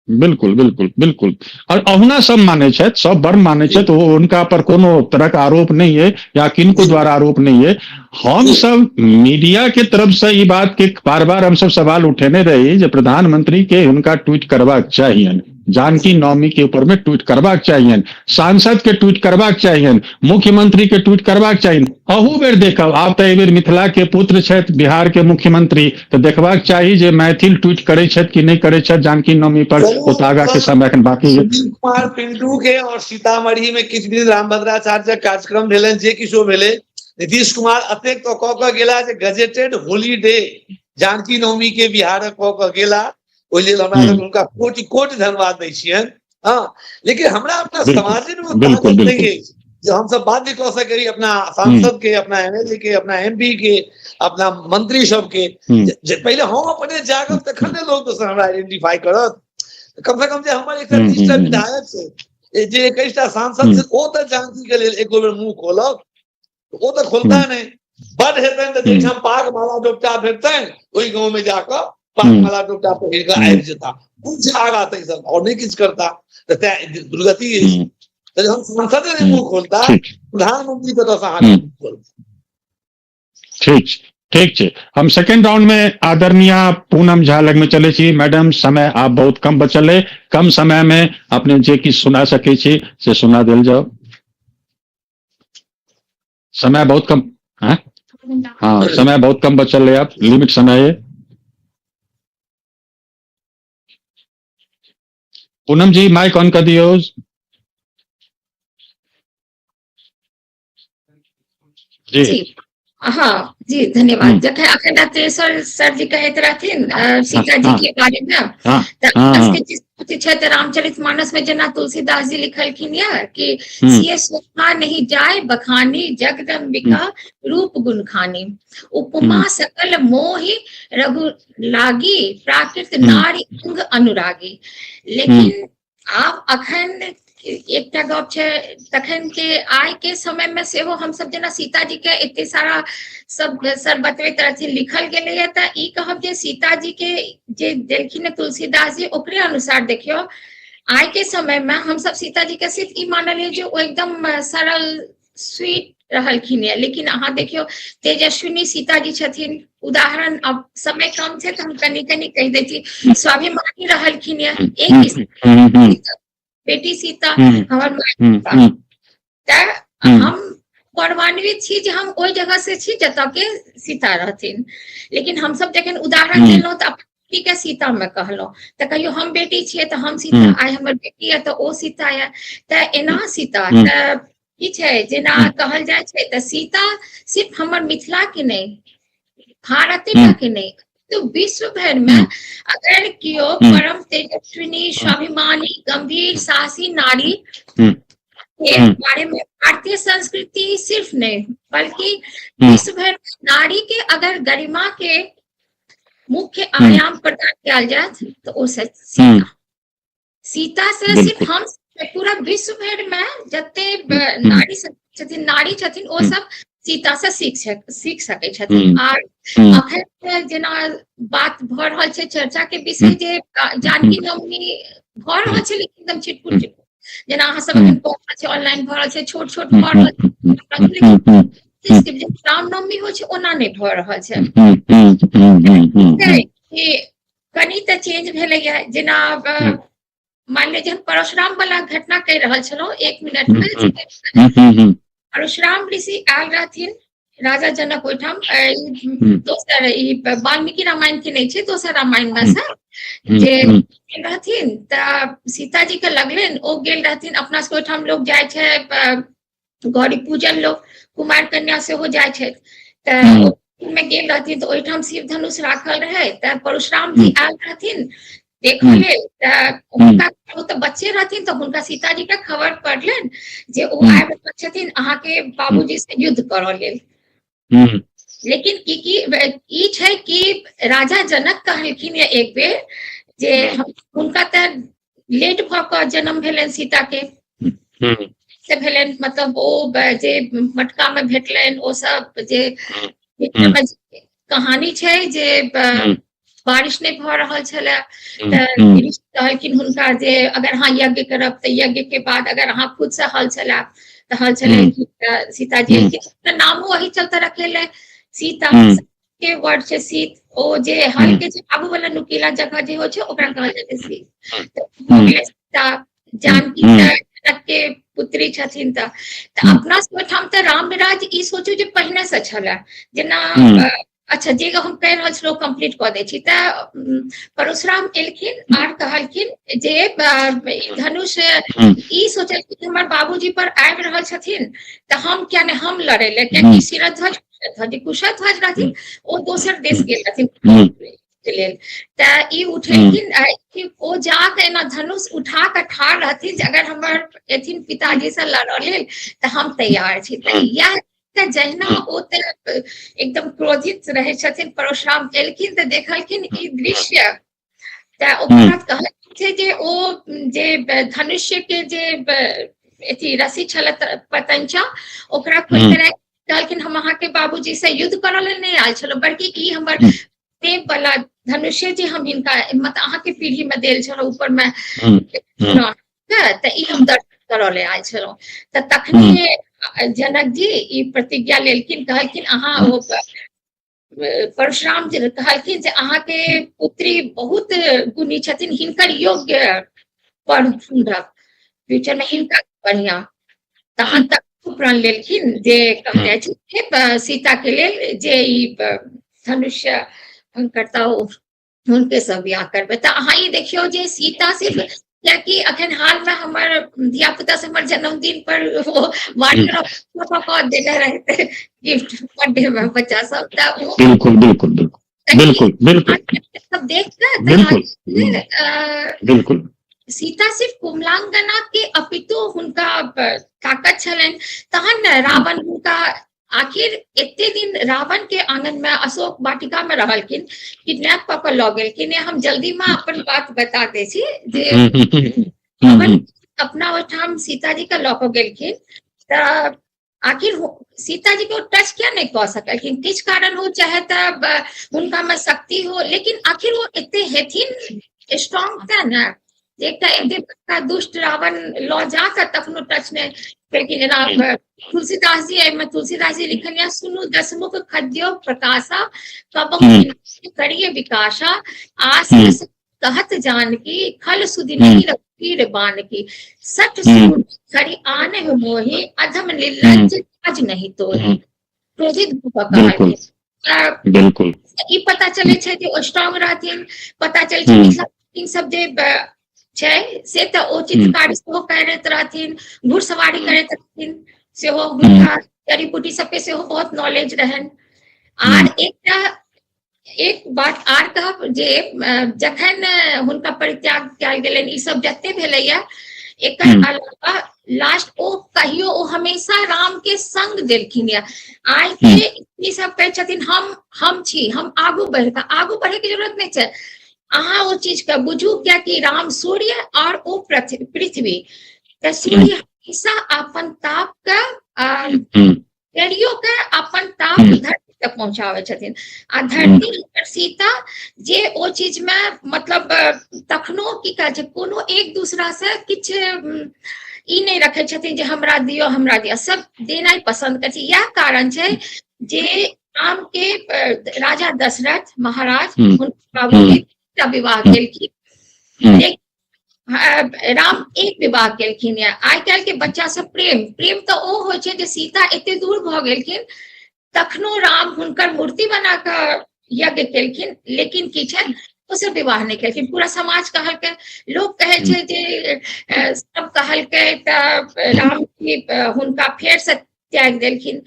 बिल्कुल बिल्कुल बिल्कुल। और अहुना सब मानै छथि, सब वर्ण मानै छथि, हुनका पर कोनो तरहक आरोप नहीं है या किनको द्वारा आरोप नहीं है। हम सब मीडिया के तरफ से ई बात के बार बार हम सब सवाल उठेने रही जे प्रधानमंत्री के हुनका ट्वीट करबाक चाहिए, जानकी नवमी के ऊपर में ट्वीट करबाक चाहिए, सांसद के ट्वीट करबाक चाहिए, मुख्यमंत्री के ट्वीट करबाक चाहिए। अहू बेर देखब, आब तऽ एहि बेर मिथिला के पुत्र छथि बिहार के मुख्यमंत्री, तऽ देखबाक चाही जे मैथिल ट्वीट करै छथि कि नहि करै छथि जानकी नवमी पर। ओ तऽ आगा के समय एखन बाकी। सुनील कुमार पिंटू के और सीतामढ़ी में किछु दिन रामभद्राचार्य कार्यक्रम भेलनि, जे किछो भेलै, नीतीश कुमार अतेक तऽ कऽ कऽ गेला जे गजेटेड होलीडे जानकी नवमी के बिहारक कऽ कऽ गेला, ओहि लेल हमरा सब हुनका कोटि कोटि धन्यवाद दै छियनि। हाँ, लेकिन हमरा अपना समाजे में ताकत नहि अछि जे हमसब बाध्य कऽ सकी अपना सांसद के, अपना एमएलए के, अपना एमपी के, अपना मंत्री सबके। जे पहिले हम अपने जागब तखन ने लोग दोसर हमरा आइडेंटिफाई करत। कम से कम जे हमर 130टा विधायक छै, जे 21टा सांसद छै, ओ तऽ जानकी के लेल एको बेर मुंह खोलक, ओ तऽ खोलता नहि। बड हेतनि तऽ जाहिठाम पाग माला डोपटा भेटतनि ओहि गाँव में जाकऽ पाग माला डोपटा पहिर कऽ आबि जेता, कुछ आगा तै सब और नहि किछु करता, तऽ तैं दुर्गति अछि। तऽ जहन सांसदे नहि मुँह खोलता, प्रधानमंत्री कतऽसँ अहाँके मुँह खोलता? ठीक छै, ठीक छै। हम सेकेंड राउंड में आदरणीय पूनम झा लग में चले छी। मैडम, समय आब बहुत कम बचल है, कम समय में अपने जे किछु सुना सकै छी से सुना देल जाओ। समय बहुत कम है। हाँ, समय बहुत कम बचल है, अब लिमिट समय है। पूनम जी माइक ऑन कर दियो। जी। जी हाँ जी, धन्यवाद। जखन अखन रात्रेश्वर सर जी कहैत रहथिन सीता जी के बारे में, तऽ के छै तऽ रामचरित मानस में जेना तुलसीदास जी लिखलखिन यऽ कि सिय शोभा नहीं जाय बखानी, जगदम्बिका रूप गुण खानी, उपमा सकल मोहि रघु लागी, प्राकृत नारी अंग अनुरागी। लेकिन आब अखन एकटा गप छै, तखन के आइ के समय में सेहो हमसब जेना सीता जी के एते सारा सब सर बतबैत रहथिन, लिखल गेलैया, तऽ ई कहब जे सीता जी के जे देलखिन तुलसीदास जी ओकरे अनुसार देखियौ आइ के समय में हमसब सीता जी के सिर्फ ई मानलियै जे ओ एकदम सरल स्वीट रहलखिन ये, लेकिन अहाँ देखियौ तेजस्विनी सीता जी छथिन उदाहरण। अब समय कम छै तऽ हम कनि कनि कहि दै छी। स्वाभिमानी रहलखिन ये, एक बेटी सीता हमर माय, तऽ हम गौरवान्वित छी जे हम ओहि जगह से छी जतऽ के सीता रहथिन। लेकिन हमसब जखन उदाहरण देलहुँ तऽ बेटी के सीता में कहलहुँ, तऽ कहियो हम बेटी छियै तऽ हम सीता, आइ हमर बेटी यऽ तऽ ओ सीता यऽ, तऽ एना सीता तऽ की छै जेना कहल जाइ छै तऽ सीता सिर्फ हमर मिथिला के नहि, भारते के नहि, तो विश्व भर में अगर केओ परम तेजस्विनी, स्वाभिमानी, गंभीर, साहसी नारी के बारे में भारतीय संस्कृति सिर्फ नहीं बल्कि विश्व भर में नारी के अगर गरिमा के मुख्य आयाम प्रदान कयल जाय तऽ ओ सीता। सीता से सिर्फ हम पूरा विश्व भर में जते नारी छथिन, नारी छथिन, ओ सब सीता से सीख सकै छथिन। आर अखन जेना बात भऽ रहल छै, चर्चा के विषय जे जानकी नवमी भऽ रहल छै, लेकिन एकदम छिटपुट छिटपुट, जेना अहाँ सब अखन कऽ रहल छै, ऑनलाइन भऽ रहल छै, छोट छोट भऽ रहल छै, लेकिन रामनवमी होइ छै ओना नहि भऽ रहल छै। कनि तऽ चेंज भेलैया। जेना मान लिअ जे हम परशुराम वाला घटना कहि रहल छलहुँ, एक मिनट मे। परशुराम ऋषि आयल रहथिन राजा जनक ओहिठाम, दोसर ई वाल्मीकि रामायण के नहि छै, दोसर रामायण मे से जे रहथिन, तऽ सीताजी के लगलनि, ओ गेल रहथिन। अपना सबके ओहिठाम लोग जाइ छै गौरी पूजन, लोग कुमार कन्या सेहो जाइ छथि, तऽ मे गेल रहथिन तऽ ओहिठाम शिव धनुष राखल रहै। तऽ परशुराम जी आयल रहथिन देखऽ लेल, तऽ हुनका, ओ तऽ बच्चे रहथिन, तऽ हुनका सीताजी के खबर पड़लनि जे ओ आबि रहल छथिन अहाँके बाबूजी से युद्ध करऽ लेल। लेकिन की की ई छै कि राजा जनक कहलखिन या एक बेर जे हुनका तऽ लेट भऽ कऽ जन्म भेलनि सीता के से भेलनि, मतलब ओ जे मटका में भेटलनि, ओ सब जे कहानी छै जे बारिश नहि भऽ रहल छलै, तऽ कहलखिन हुनका जे अगर अहाँ यज्ञ करब तऽ यज्ञ के बाद अगर अहाँ खुद से हल चलायब तऽ हल चलेलखिन। तऽ सीताजी एलखिन, नामो एहि चलते रखेले सीता के वर्ड छै सीत, ओ जे हल के जे आगू वाला नुकीला जगह जे होइ छै ओकरा कहल जाइ छै सीत। सीता जानकी जनक के पुत्री छथिन। तऽ अपना सब ओहिठाम तऽ राम राज ई सोचू जे पहिने से छलै जेना। अच्छा, जे हम कहि रहल छलहुँ कम्प्लीट कऽ दै छी। तऽ परशुराम एलखिन आर कहलखिन जे धनुष, ई सोचलखिन हमर बाबूजी पर आबि रहल छथिन तऽ हम किया नहि हम लड़े ले, कियाकि शिरध्वज कुशध्वज रहथिन, ओ दोसर देश गेल रहथिन के लेल। तऽ ई उठेलखिन, ओ जाके एना धनुष उठा कऽ ठाढ़ रहथिन जे अगर हमर एथिन पिताजी से लड़ऽ लेल तऽ हम तैयार छी। तऽ इएह तऽ जहिना ओ तऽ एकदम क्रोधित रहै छथिन, परशुराम एलखिन तऽ देखलखिन ई दृश्य, तऽ ओकर बाद कहल छै जे ओ जे धनुष्य के जे अथी रस्सी छल पतंचा, ओकरा खोलि कऽ कहलखिन हम अहाँके बाबूजी से युद्ध करऽ लेल नहि आयल छलहुँ, बल्कि ई हमर देव वाला धनुष्य जे हम हिनका मतलब अहाँके पीढ़ी में देल छलहुँ ऊपर में, तऽ ई हम दर्शन करऽ करऽ ले आयल छलहुँ। तऽ तखने जनक जी ई प्रतिज्ञा लेलखिन, कहलखिन अहाँ ओ परशुराम जी कहलखिन जे अहाँके पुत्री बहुत गुणी छथिन, हिनकर योग्य पर ढूंढब फ्यूचर में, हिनका बढ़िया। तहन तक प्रण लेलखिन जे कहल जाइ छै सीता के लेल जे ई धनुष भंग करता हुनके सब बियाह करबै। तऽ अहाँ ई देखियौ जे सीता सिर्फ, कियाकि अखन हाल में हमर धिया पुता से हमर जन्मदिन पर ओ वाटर कऽ देने रहते गिफ्ट बर्थडे में बच्चा सब, तऽ ओ बिल्कुल बिल्कुल बिल्कुल बिल्कुल बिल्कुल सब देख कऽ बिल्कुल बिल्कुल सीता सिर्फ कुमलांगना के अपितु हुनका ताकत छलनि, तहन ने रावण हुनका आखिर एते दिन रावण के आंगन में अशोक वाटिका में रहलखिन, किडनैप कऽ के लऽ गेलखिन। हम जल्दी में अपन बात बता दै छी जे रावण अपना ओहिठाम सीता जी के लऽ कऽ गेलखिन, तऽ आखिर सीता जी के टच किया नहीं कऽ सकलखिन? किछु कारण हो, चाहे तऽ हुनका में शक्ति हो, लेकिन आखिर वो एते हेथिन स्ट्रांग तें ने एकटा एते बड़का दुष्ट रावण लऽ जा कऽ तखनो टच नहि केलखिन। जेना तुलसीदास जी, एहिमे तुलसीदास जी लिखल यऽ, सुनू दशमुख खद्यो प्रकाशा, कबहु करिय विकासा, आस कहत जानकी, खल सुधि नहीं रघुवीर बान की, सठ सूर खरी आन मोहि, अधम निर्लज्ज काज नहीं तोहि। क्रोधित भऽ बिल्कुल बिल्कुल ई पता चलै छै जे ओ स्ट्रांग रहथिन। पता चलै छै मिथिला पेंटिंग सब जे छै से तऽ ओ चित्रकारी सेहो करैत रहथिन, घुड़सवारी करैत रहथिन सेहो, हुनका जड़ी बूटी सबके सेहो बहुत नॉलेज रहनि। आर एकटा एक बात आर कहब जे जखन हुनका परित्याग कयल गेलनि, ई सब जते भेलैया, एकर अलावा लास्ट ओ कहियो ओ हमेशा राम के संग देलखिन। या आइ के ई सब कहै छथिन हम छी, हम आगू बढ़ि कऽ, आगू बढ़े के जरूरत नहि छै, अहाँ ओ चीज के बुझू, कियाकि राम सूर्य और ओ पृथ्वी, तऽ सूर्य हमेशा अपन ताप के करियो के अपन ताप धरती तक पहुंचाबै छथिन, आ धरती पर सीता जे ओ चीज में मतलब तखनो की कहै छै कोनो एक दूसरा से किछु ई नहि रखै छथिन जे हमरा दियौ हमरा दियौ, सब देनाइ पसन्द करै छै। इएह कारण छै जे राम के राजा दशरथ महाराज हुनकर बाबू के विवाह केलखिन, राम एक विवाह केलखिन। या आइ काल्हि के बच्चा सब प्रेम प्रेम तऽ ओ होइ छै जे सीता एते दूर भऽ गेलखिन तखनो राम हुनकर मूर्ति बना कऽ यज्ञ केलखिन, लेकिन की छै ओ सब विवाह नहि केलखिन। पूरा समाज कहलकै, लोक कहै छै जे सब कहलकै तऽ राम जी हुनका फेर से त्याग देलखिन।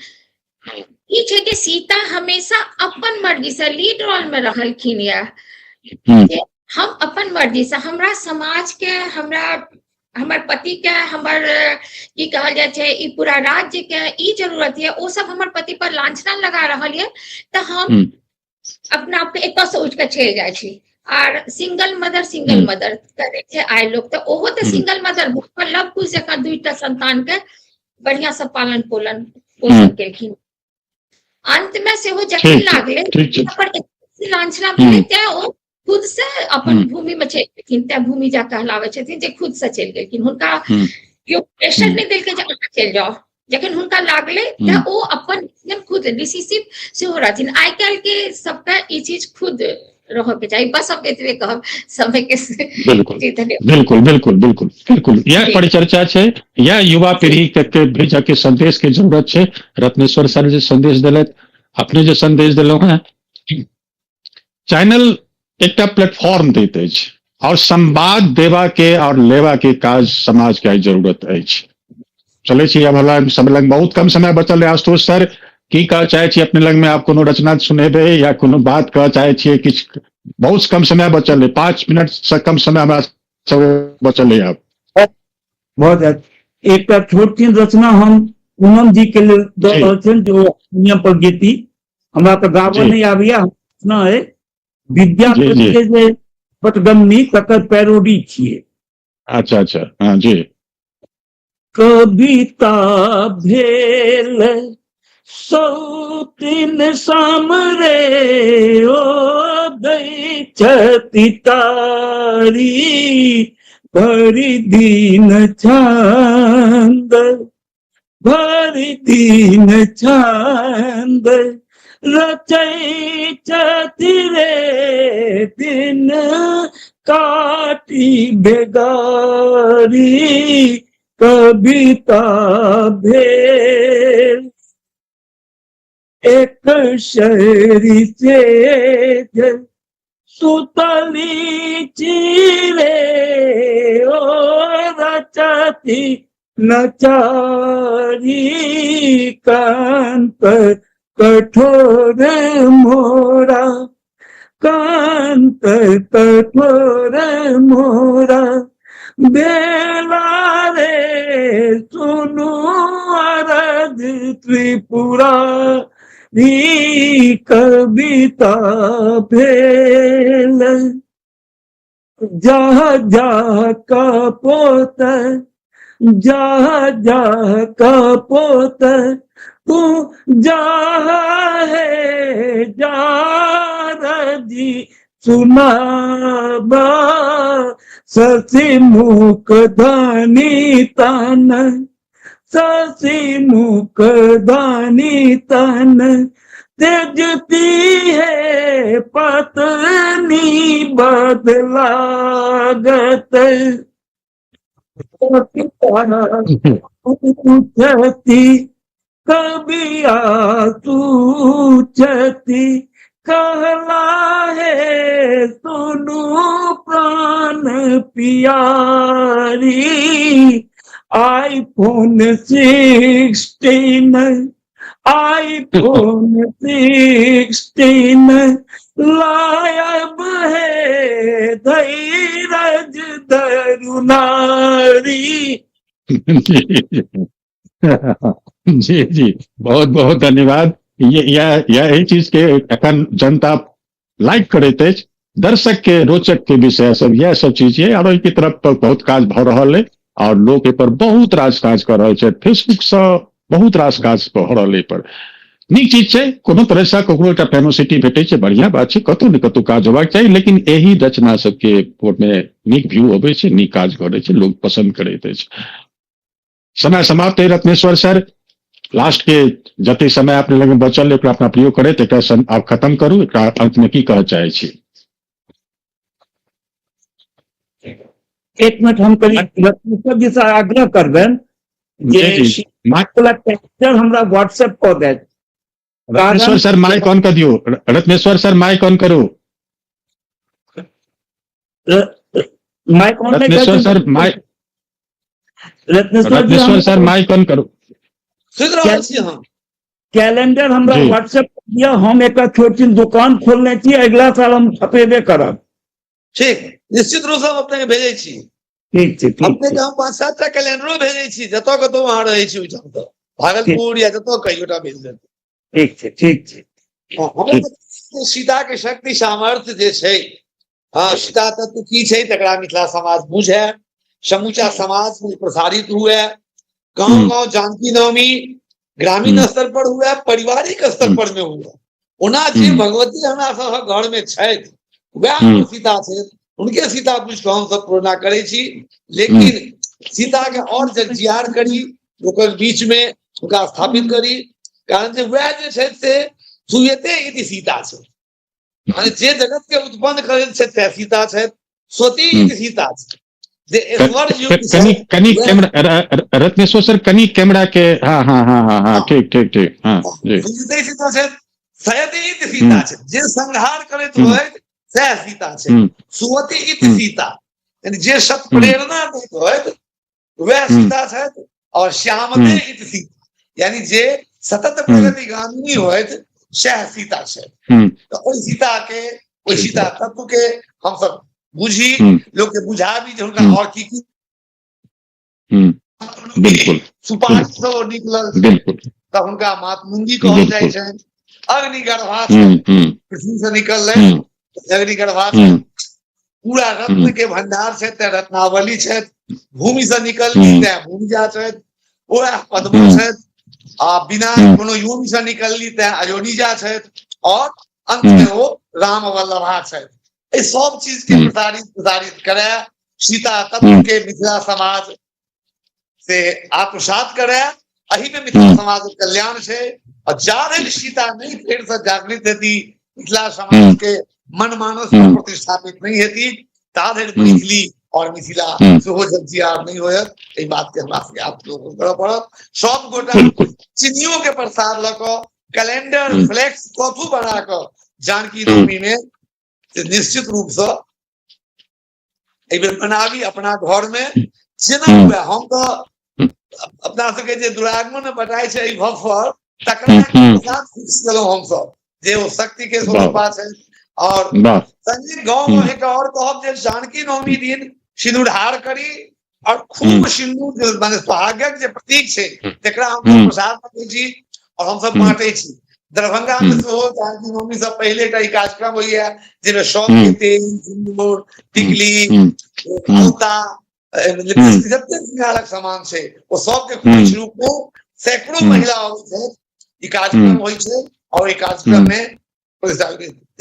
ई छै कि सीता हमेशा अपन मर्जी से लीड रोल में रहलखिन, या हम अपन मर्जी से हमरा समाज के, हमरा हमर पति के, हमर की कहल जाइ छै ई पूरा राज्य के ई जरूरत ये, ओ सब हमर पति पर लांछना लगा रहल ये, तऽ हम अपना आप के एतऽ से उठि कऽ चलि जाइ छी। आर सिंगल मदर सिंगल मदर करै छै आइ लोक, तऽ ओहो तऽ सिंगल मदर लव कुश जकाँ दुईटा संतान के बढ़िया से पालन पोलन पोषण केलखिन। अंत में सेहो जखन लागलै पर लांछना भेलै तें ओ खुद से अपन भूमि में चलि गेलखिन, तें भूमि जा कहलाबै छथिन जे खुद से चलि गेलखिन। हुनका केओ प्रेशर नहि देलकै जे अहाँ चलि जाउ, जखन हुनका लागलै तऽ ओ अपन खुद डिसिसिव सेहो रहथिन। आइ काल्हि के सबके ई चीज खुद रहऽ के चाही। बस हम एतबे कहब समय के। बिल्कुल बिल्कुल बिल्कुल बिल्कुल बिल्कुल यह परिचर्चा छै, यह युवा पीढ़ी के भेजऽ के संदेश के जरूरत छै। रत्नेश्वर सर जे संदेश देलथि, अपने जे संदेश देलहुँ हैं, चैनल एकटा प्लेटफॉर्म दैत अछि और संवाद देवा के और लेवा के काज समाज के जरूरत अछि। चले छी अब हमरा सब लग बहुत कम समय बचल है। आशुतोष सर की कह चाहे छी अपने लग में? आप कोनो रचना सुनेबे या कोनो बात कह चाहे छियै किछु? बहुत कम समय बचल है, 5 मिनट से कम समय हमरा सब बचल है। अब बहुत एकटा छोट छिन रचना हम पूनम जी के लेल दऽ रहल छियनि जो हारमोनियम पर गेती। हमरा तऽ गाबऽ नहि आबैया, रचना है विद्यापति के जे पटगमनी तकर पैरोडी छियै। अच्छा अच्छा हाँ जी। कविता भेल सौतिन सामरे ओ दै छथि तारी, भरि दिन छंद, भरि दिन छंद रचै छथि रे, दिन काटी बेगारी कविता भेल। एक शहरी से सुतली चिरे ओ रचती नचारी, कांत कठोर मोरा, कांत कठोर मोरा बेला रे, सुनु अरज त्रिपुरा कविता भेल। जा जा कपोत, जा जा कपोत तू जा है जा रजी सुनाबा, शशि मुख धनी तन, शशि मुख धनी तन तेजती है पत्नी बदलागत, पूछती कभी आसूचती, कहला है सुनु प्राण पियारी, आईफोन 16, आईफोन 16 लायब है धैरज धरुनारी। जी जी, बहुत बहुत धन्यवाद। ये यह एहि चीज के एखन जनता लाइक करैत अछि, दर्शक के रोचक के विषय सब यह सब चीज ये, और एहि तरफ पर बहुत काज भऽ रहल है और लोग एहि पर बहुत रास काज कर रहल छै। फेसबुक से बहुत रास काज भऽ रहल एहि पर, नीक चीज छै। कोनो तरह से ककरो एकटा फेमोसिटी भेटै छै, बढ़िया बात छै, कतौ ने कतौ काज होबाक चाही, लेकिन एहि रचना सबके मे नीक व्यू अबै छै, नीक काज करै छै, लोग पसंद करैत अछि। समय समाप्त है रत्नेश्वर सर, लास्ट के जते समय अपने लग बचल एकरा अपना प्रयोग करैत एकरा आब खत्म करू, एकरा अंत में की कहऽ चाहै छी? एक मिनट, हम कनि रत्नेश्वर जी से आग्रह करबनि जे कैलेंडर हमरा व्हाट्सएप कऽ देत। रत्नेश्वर सर माइक ऑन कर दियो, रत्नेश्वर सर माइक ऑन करू। माइक ऑन नहीं। Ratneshwar sir mic, Ratneshwar sir mic on करू। सुनि रहल छी हम। कैलेंडर हमरा व्हाट्सएप कर दिया, हम एक छोट छिन दुकान खोलने छी, अगला साल हम छपेबे करब। ठीक, निश्चित रूप से हम अपने के भेजै छी। ठीक छै, ठीक। अपने के हम 5-7 टा कैलेंडरो भेजै छी, जतऽ कतौ अहाँ रहै छी ओहिठाम, तऽ भागलपुर या जतऽ कहियो टा भेज देब। ठीक छै, ठीक छै। हमरा सीता के शक्ति सामर्थ्य जे छै, हाँ, सीता तत्व की छै तकरा मिथिला समाज बुझे, समूचा समाज में प्रसारित हुए, गांव गांव जानकी नवमी ग्रामीण स्तर पर हुए, पारिवारिक स्तर पर में हुए। ओना जे भगवती हमरा सब घर में छथि वएह सीता छथि, उनके सीता बुझि कऽ हमसब प्रेरणा करै छी, लेकिन सीता के और जगजियार करी, ओकर बीच में हुनका स्थापित करी, कारण जे वएह जे छथि से सुयते इति सीता छै, माने जे जगत के उत्पन्न करैत छथि सएह सीता छथि, स्वती इति सीता छै जे ऐश्वर्य युक्त कनि कनि कैमरा रत्नेश्वर सर कनि कैमरा के, हाँ हाँ हाँ हाँ हाँ, ठीक ठीक ठीक, हाँ जी। सुयते सीता छथि, सयते इति सीता छथि, जे संहार करैत होइत सएह सीता छै, सुवती इति सीता यानी जे सत प्रेरणा दैत होइत वएह सीता छथि, और श्यामते इति सीता यानी जे सतत प्रगतिगामी होइत सएह सीता छथि। तऽ ओहि सीता के, ओहि सीता तत्व के हमसब बुझी, लोक के बुझाबी जे हुनका और की की बिल्कुल सुपारी सब निकलल, बिल्कुल, तऽ हुनका मातमुंगी कहल जाइ छनि। अग्निगर्भा पृथ्वी से निकललै, अग्निगर्भा पूरा रत्न के भंडार छै तें रत्नावली छथि, भूमि से निकलली तें भूमिजा छथि, वएह पद्मा छथि, आ बिना कोनो योनि से निकलली तें अयोनिजा छथि, और अंत में ओ राम वल्लभा छथि। एहि सब चीज के प्रसारित प्रसारित करे सीता तत्व के मिथिला समाज से आत्मसात करे। एहि में मिथिला समाज के कल्याण छै। और जा धरि सीता नहीं फेर से जागृत हेती, मिथिला समाज के मन मानस में प्रतिष्ठापित नहीं हेती, ता धरि मैथिली और मिथिला सेहो जगजियार नहीं होयत। एहि बात के हमरा सबके आत्मलोकन करऽ पड़त। सब गोटा चीनियो के प्रसाद लऽ कऽ कैलेंडर फ्लेक्स कथू बना कऽ जानकी नवमी में निश्चित रूप से एहि बेर मनाबी अपना घर में जेना हुए। हम तऽ अपना सबके जे दुरागमन बटाइ छै एहि भफर, तकरा प्रसाद फिक्स केलहुँ हमसब, जे ओ शक्ति के स्वरूपा छै। और संगे गाँव में एक और कहब जे जानकी नवमी दिन सिंदूरहार करी और खूब सिंदूर माने सौभाग्यक जे प्रतीक छै तकरा हम प्रसाद बांटै छी और हमसब बांटै छी। दरभंगा में सेहो जानकी नवमी से पहिले एकटा ई कार्यक्रम होइया जाहिमे सबके तेल सिंदूर टिकली अलता जते श्रृंगारक सामान छै ओ सबके खोइछ रूप में सैकड़ों महिला अबै छै। ई कार्यक्रम होइ छै और ई कार्यक्रम में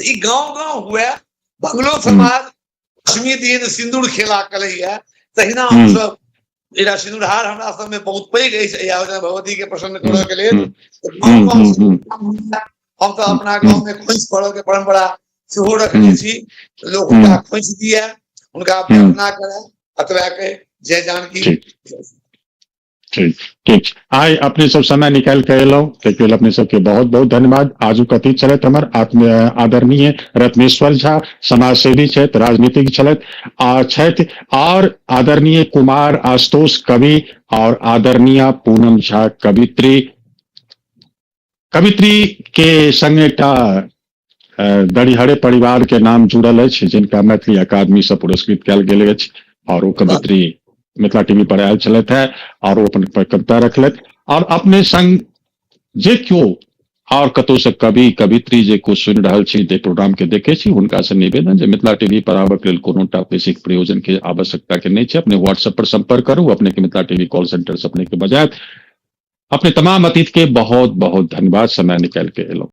ई गाँव गाँव हुए। बंगलो समाज लक्ष्मी दिन सिंदूर खेला करैया, तहिना हमसब एकटा सिंदूरहार हमरा सब में बहुत पैघ अछि एहि आयोजन भगवती के प्रसन्न करऽ के लेल। हम तऽ अपना गाँव में खोइछ भरऽ के परंपरा सेहो रखने छी। लोक हुनका खोइछ दिए, हुनका अभ्यर्थना करे। अतबा के जय जानकी। ठीक ठीक। आइ अपने सब समय निकालि के एलहुँ, ताहिके लेल अपने सबके बहुत बहुत धन्यवाद। आजुक अतिथि छलथि हमर आदरणीय रत्नेश्वर झा, समाजसेवी छथि, राजनीतिक छलथि आ छथि, और आदरणीय कुमार आशुतोष कवि और आदरणीय पूनम झा कवित्री। कवित्री के संग एकटा दरिहरे परिवार के नाम जुड़ल अछि, जिनका मैथिली अकादमी से पुरस्कृत कयल गेल अछि, और ओ कवित्री मिथिला टीवी पर आयल छलथि है और ओ अपन कविता रखलथि। और अपने संग जे केओ और कतौ से कवि कवित्री जे कुछ सुनि रहल छी, जे प्रोग्राम के देखे छी, हुनका से निवेदन जे मिथिला टीवी पर आबक लेल कोनो टा बेसी प्रयोजन के आवश्यकता के नहि छै। अपने व्हाट्सएप पर संपर्क करू, अपने के मिथिला टीवी कॉल सेंटर से अपने के बजायत। अपने तमाम अतिथि के बहुत बहुत धन्यवाद, समय निकाल के एलहुँ।